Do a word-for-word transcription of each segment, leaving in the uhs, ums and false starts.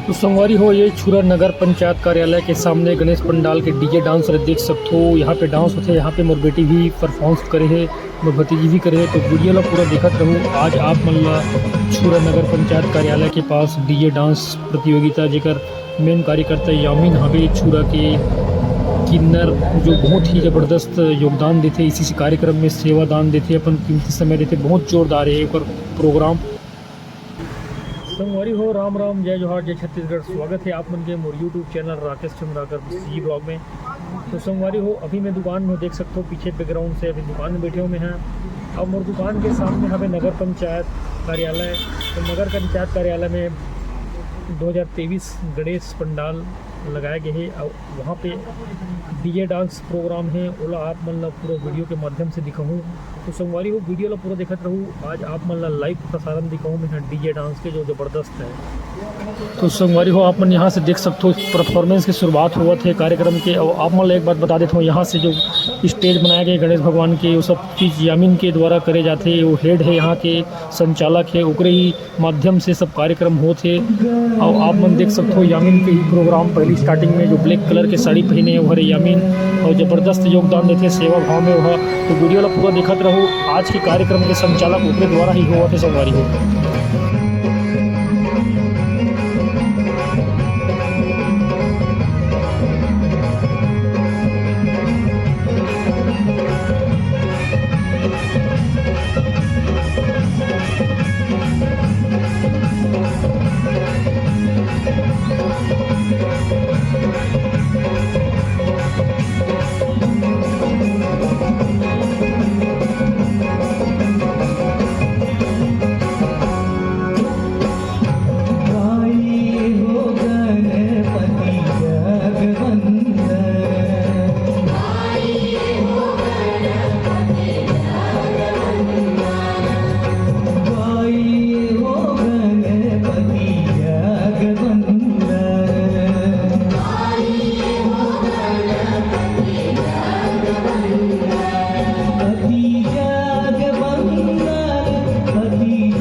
तो संगवारी हो, ये छुरा नगर पंचायत कार्यालय के सामने गणेश पंडाल के डीजे डांस ल देख सकथो। यहाँ पे डांस होथे, यहाँ पे मोर बेटी भी परफॉर्म करे हे, मोर भतीजी भी करे हे। तो वीडियो ला पूरा देखत रहू। आज आप मन ला छुरा नगर पंचायत कार्यालय के पास डीजे डांस प्रतियोगिता, जेकर मेन कार्यकर्ता यामिन हवे छुरा के किन्नर, जो बहुत ही जबरदस्त योगदान देथे इसी कार्यक्रम में, सेवा दान देथे, अपन कीमती समय देथे। बहुत जोरदार है ओकर प्रोग्राम। संगवारी हो, राम राम, जय जोहार, जय छत्तीसगढ़। स्वागत है आप मन के मोर YouTube channel Rakesh Chandrakar ji blog में। तो संगवारी हो, अभी मैं दुकान में देख सकते हो, पीछे बैकग्राउंड से अभी दुकान में बैठे हुए हैं। अब मोर दुकान के सामने हवे नगर पंचायत कार्यालय। तो नगर पंचायत कार्यालय में दो हज़ार तेईस गणेश पंडाल लगाए गए हैं। और वहाँ पे डीजे डांस प्रोग्राम है, ओला आप मन ला पूरा वीडियो के माध्यम से दिखाऊँ। तो संगवारी हो, वीडियो ला पूरा देखत रहू। आज आप मन ला लाइव प्रसारण दिखाऊँ मैं डीजे डांस के, जो जबरदस्त है। तो संगवारी हो, आप मन यहाँ से देख सकते हो, परफॉर्मेंस की शुरुआत हुआ थे कार्यक्रम के। और आप मन ला एक बात बता देता हूँ, यहाँ से जो स्टेज बनाया गया गणेश भगवान के, वो सब चीज़ यामिन के द्वारा करे जाते। वो हेड है यहाँ के, संचालक है, ओकरे ही माध्यम से सब कार्यक्रम होत हे। और आप मन देख सकते हो, यामिन के ही प्रोग्राम, पहली स्टार्टिंग में जो ब्लैक कलर के साड़ी पहने हैं, वो हरे यामिन। और जबरदस्त योगदान देथे सेवा भाव में वह। तो वीडियो ला पूरा देखत रहू। आज के कार्यक्रम के संचालक ओकरे द्वारा ही होवत हे, संगवारी हो।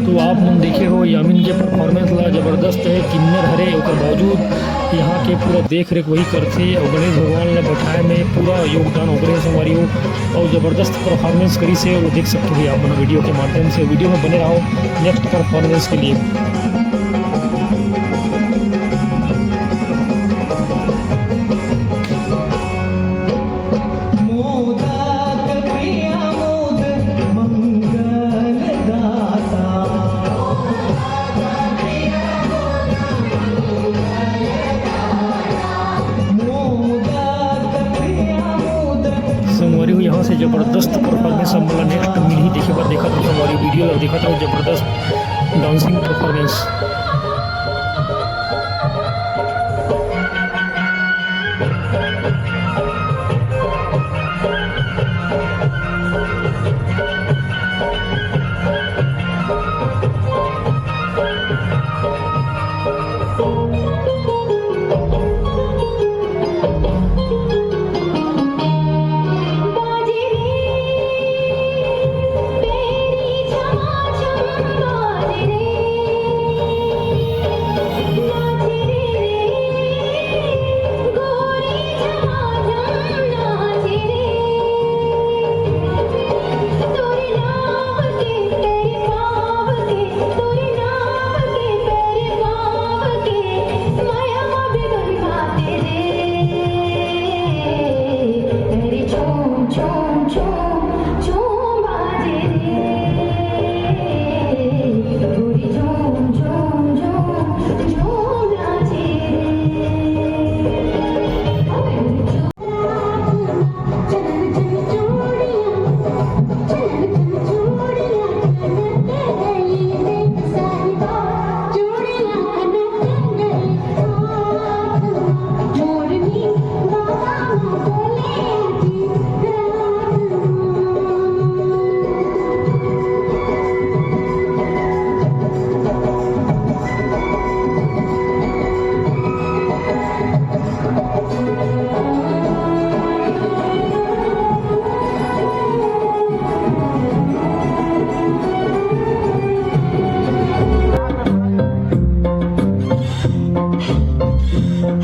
तो आप मन देखे हो यामिन के परफॉर्मेंस ला, जबरदस्त है। किन्नर हरे, ओकर बावजूद यहाँ के पूरा देख रेख वही करथे और गणेश भगवान ला बैठाए में पूरा योगदान ओकरे संगवारी हो। और जबरदस्त परफॉर्मेंस करी से वो देख सकते हो आप मन वीडियो के माध्यम से। वीडियो में बने रहो नेक्स्ट परफॉर्मेंस के लिए। संगवारी हो, यहाँ से जबरदस्त परफॉर्मेंस हम लोग नेक्स्ट मिलही देखे बर। देखत रहो संगवारी, वीडियो ला देखत रहो, जबरदस्त डांसिंग परफॉर्मेंस।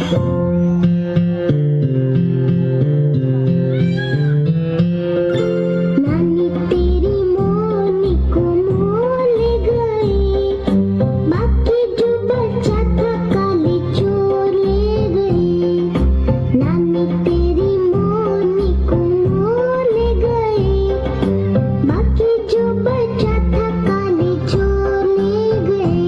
नानी तेरी मोनी को मोर ले गई, बाकी जो बचा था काली चोर ले गई। नानी तेरी मोनी को मोर ले गई, बाकी जो बचा था काली चोर ले गई।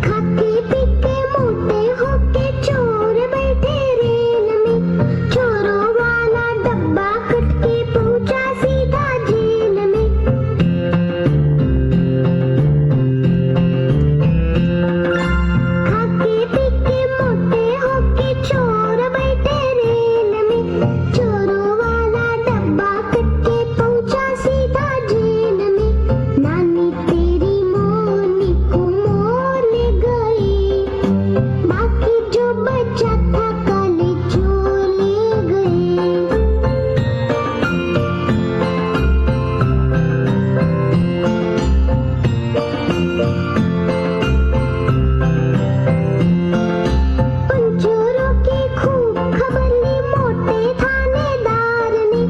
खाके पी के मोटे होके चोर बैठे रेल में, चोरों वाला डब्बा कट के पहुंचा सीधा जेल में। खाके पी के मोटे होके चोर बैठे रेल में, चोरों वाला डब्बा कट के पहुंचा सीधा जेल में। नानी तेरी मोनी को मोर ले गई, बाकी जो बचा था काली चोर ले गई। उन चोरों की खूब खबर ली मोटे थानेदार ने,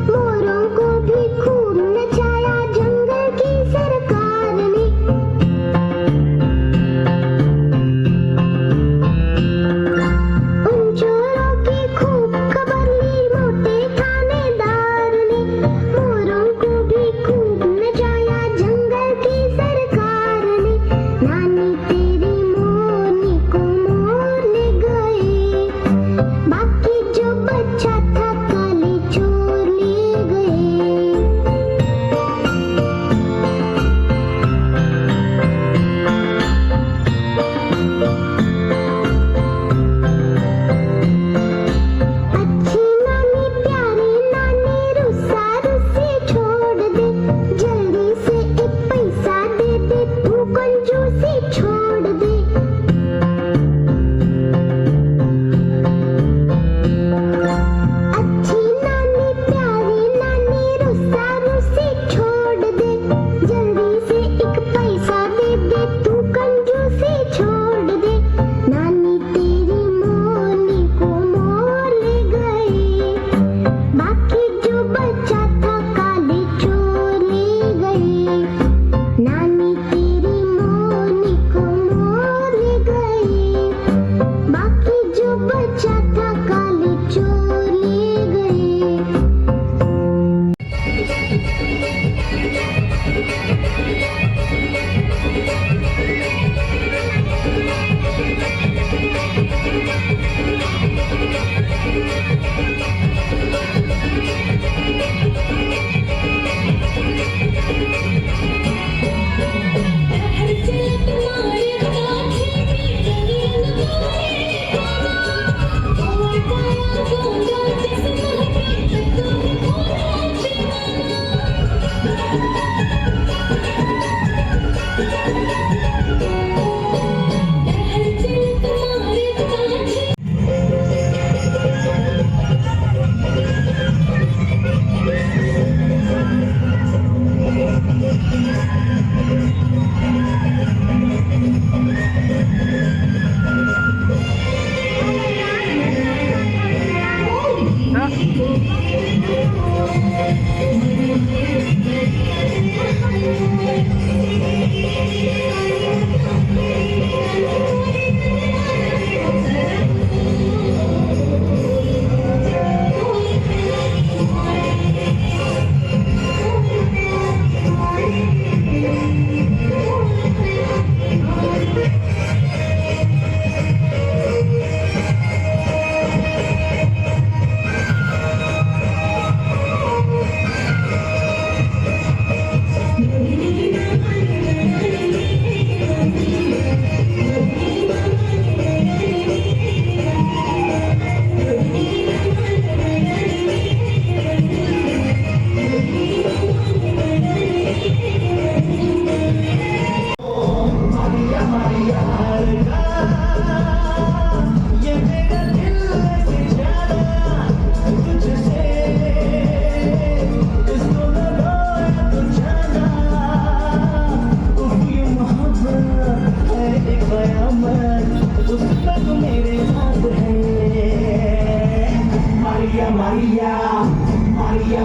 मोरों को भी खूब नचाया जंगल की सरकार ने। उन चोरों की खूब खबर ली मोटे थानेदार ने, मोरों को भी खूब नचाया जंगल की सरकार ने। नानी तेरी मोनी को मोर ले गई, बाकी जो बचा था काली चोर ले गई। अच्छी नानी, प्यारी नानी, रुस्सा रुस्सी छोड़ दे, जल्दी से एक पैसा दे दे, तू कंजूसी छोड़ दे। अच्छी नानी, प्यारी नानी, रुस्सा रुस्सी छोड़ दे, जल्दी से एक पैसा दे दे, तू कंजूसी छोड़ दे। नानी तेरी मोनी को मोर ले गई, बाकी जो बचा था काली चोर ले गई। नानी तेरी मोनी को मोर ले गई, बाकी जो बचा था काली चोर ले गई।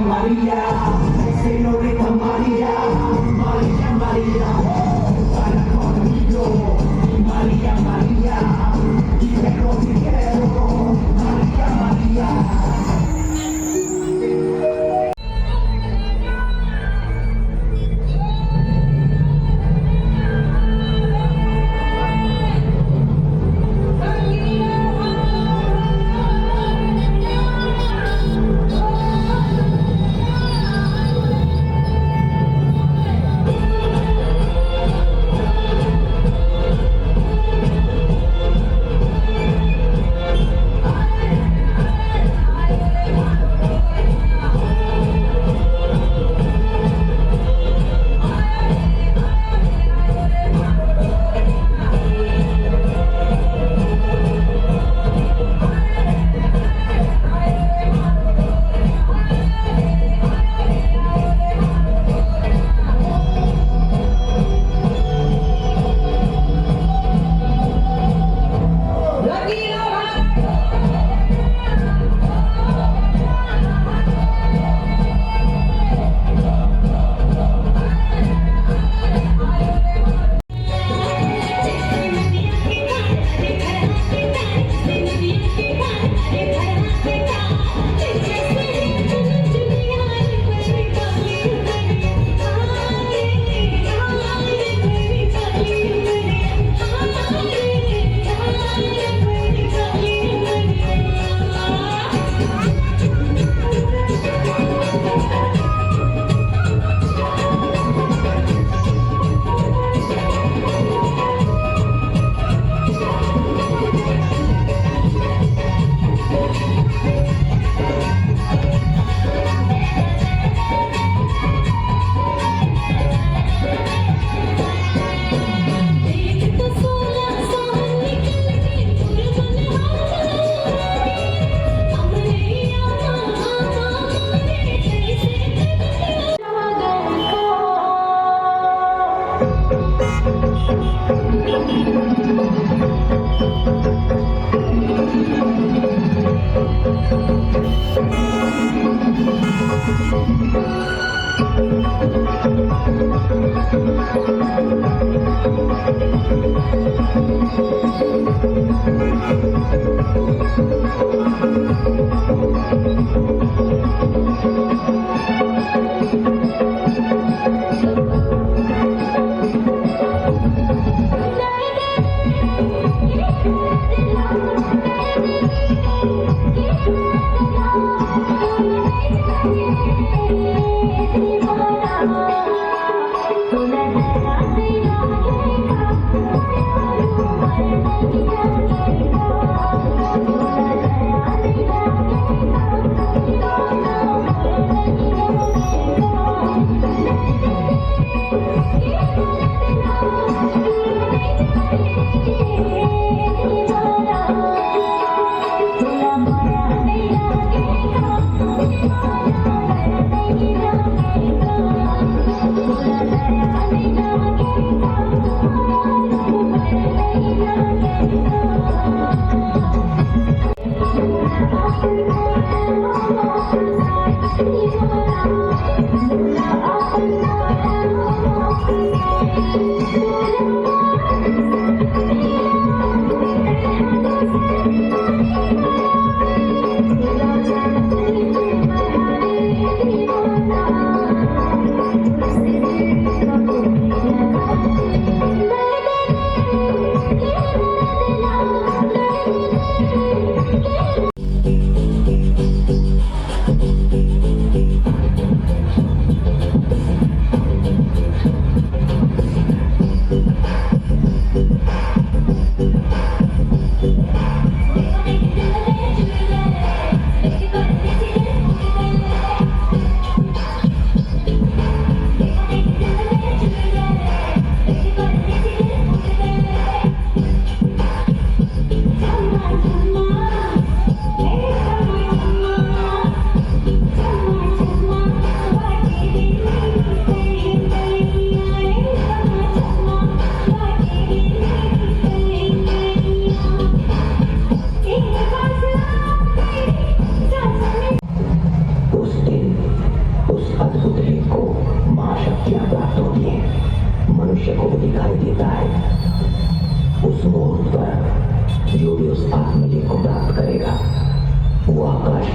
Maria, señorita Maria, Maria, Maria, para conmigo, Maria, Maria, y te considero, Maria, Maria.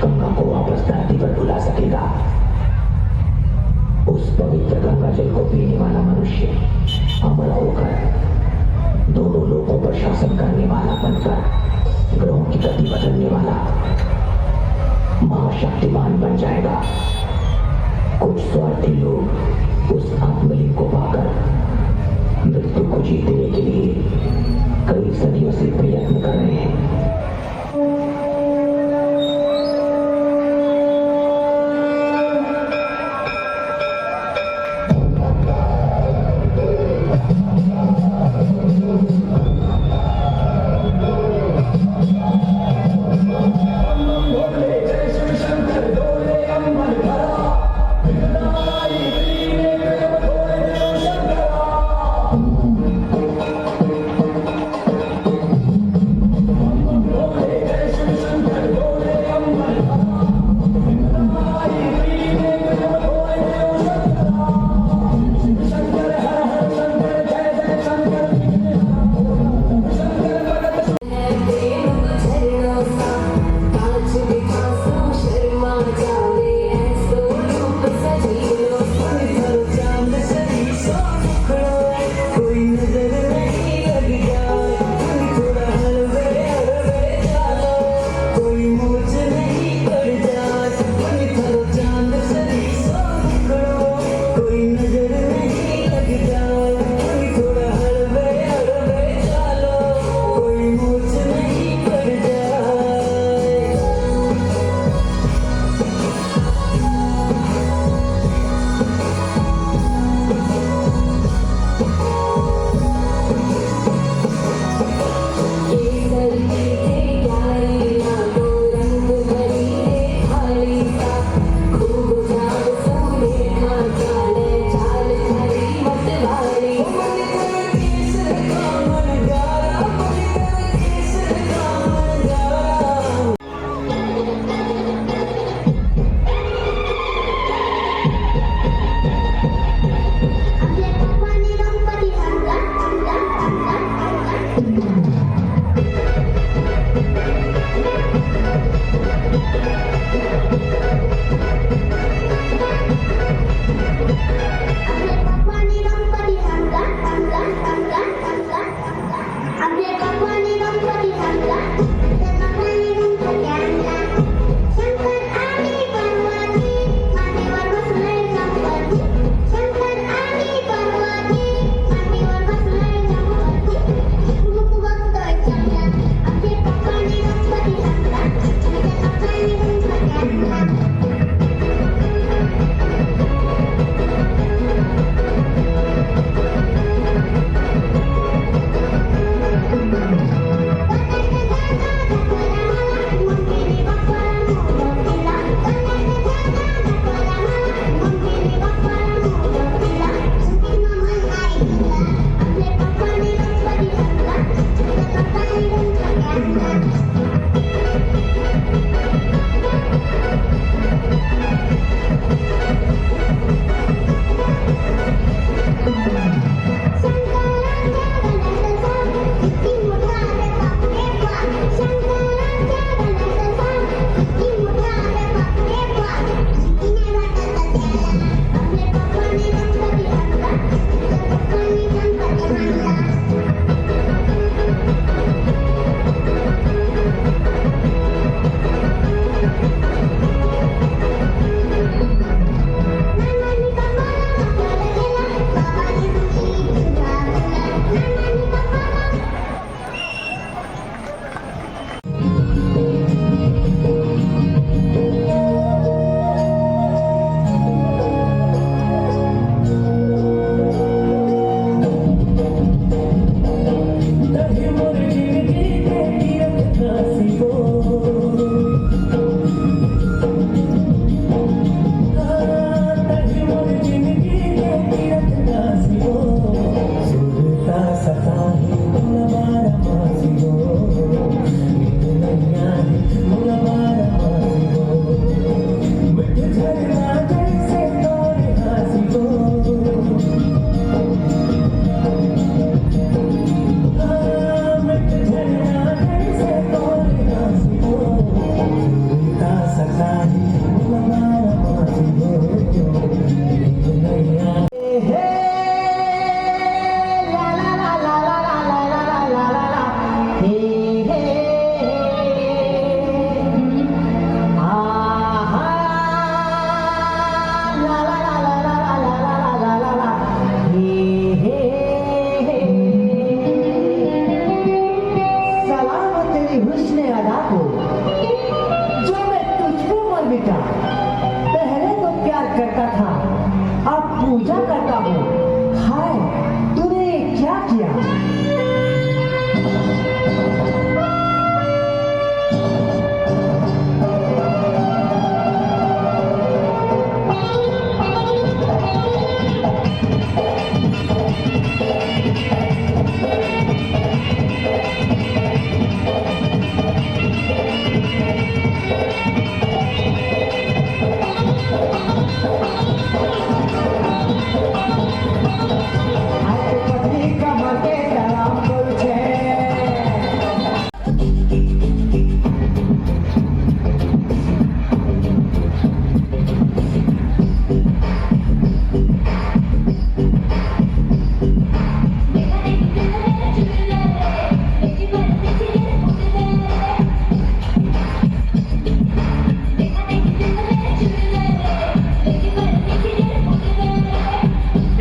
Ganga को वापस धरती पर बुला सकेगा। उस पवित्र गंगा जल को पीने वाला मनुष्य अमर होकर दोनों लोकों पर शासन करने वाला बनकर ग्रहों की गति बदलने वाला महाशक्तिमान बन जाएगा। कुछ स्वार्थी लोग उस आत्मलिंग को पाकर मृत्यु को जीतने के लिए कई सदियों से प्रयत्न कर रहे हैं।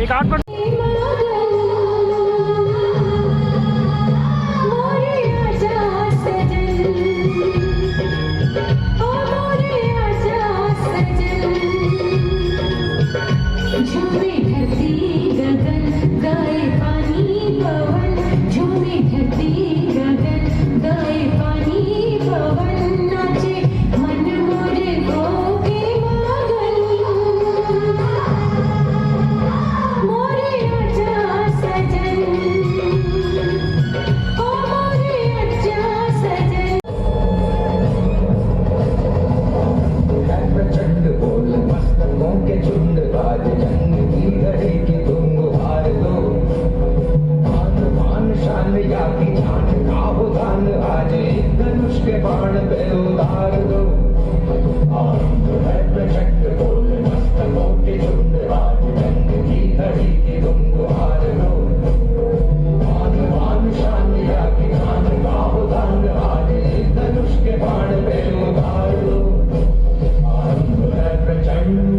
स्टार्ट कर। झूमे धरती गगन, गाए पानी पवन। झूमे धरती गगन, गाए पानी पवन। नाचे मन मोर होके मगन। मोरे आजा सजन, ओ मोरे आजा सजन। प्रचंड बोल मस्तकों के झुंड, आज जंग की घड़ी की तुम गुहार दो। आन बान शान या की जान का हो दान, आज एक धनुष के बाण पे उतार दो। आरंभ है प्रचंड बोल मस्तकों के झुंड, आज जंग की घड़ी की तुम गुहार दो। आन बान शान या की जान का हो दान, आज एक धनुष के बाण पे उतार दो। आरंभ है प्रचंड।